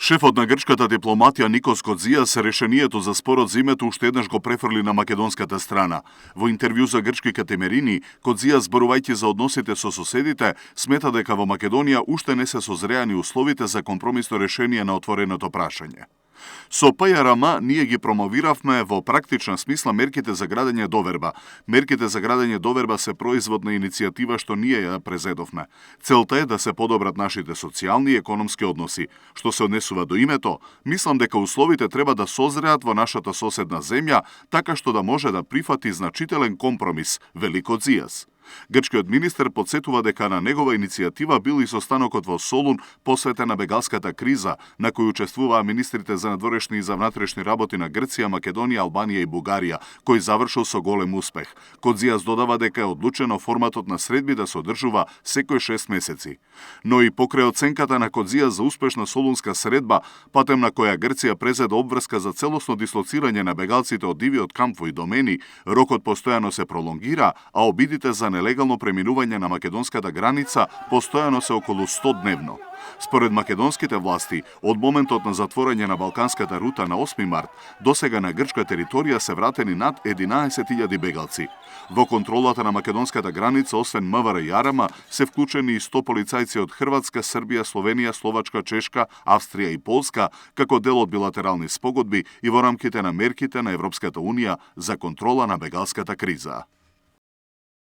Шефот на грчката дипломатија Никос Кодзиас решението за спорот за името уште еднаш го префрли на македонската страна. Во интервју за грчки Катемерини, Кодзиас, зборувајќи за односите со соседите, смета дека во Македонија уште не се созреани условите за компромисно решение на отвореното прашање. Со ПЈРМ ние ги промовиравме во практична смисла мерките за градење доверба. Мерките за градење доверба се производ на иницијатива што ние ја презедовме. Целта е да се подобрат нашите социјални и економски односи. Што се однесува до името, мислам дека условите треба да созреат во нашата соседна земја, така што да може да прифати значителен компромис, вели Кодзиас. Грчкиот министер подсетува дека на негова иницијатива бил и состанокот во Солун посветен на бегалската криза, на кој учествуваа министрите за надворешни и за внатрешни работи на Грција, Македонија, Албанија и Бугарија, кој завршил со голем успех. Кодзиас додава дека е одлучено форматот на средби да се одржува секој 6 месеци. Но и покрај оценката на Кодзиас за успешна солунска средба, патем на која Грција презеде обврска за целосно дислоцирање на бегалците од дивиот камп во Идомени, рокот постојано се пролонгира, а обидите за нелегално преминување на македонската граница постојано се околу 100 дневно. Според македонските власти, од моментот на затворање на балканската рута на 8 март, досега на грчка територија се вратени над 11.000 бегалци. Во контролата на македонската граница, освен МВР и АРМ, се вклучени и 100 полицајци од Хрватска, Србија, Словенија, Словачка, Чешка, Австрија и Полска, како дел од билатерални спогодби и во рамките на мерките на Европската унија за контрола на бегалската криза.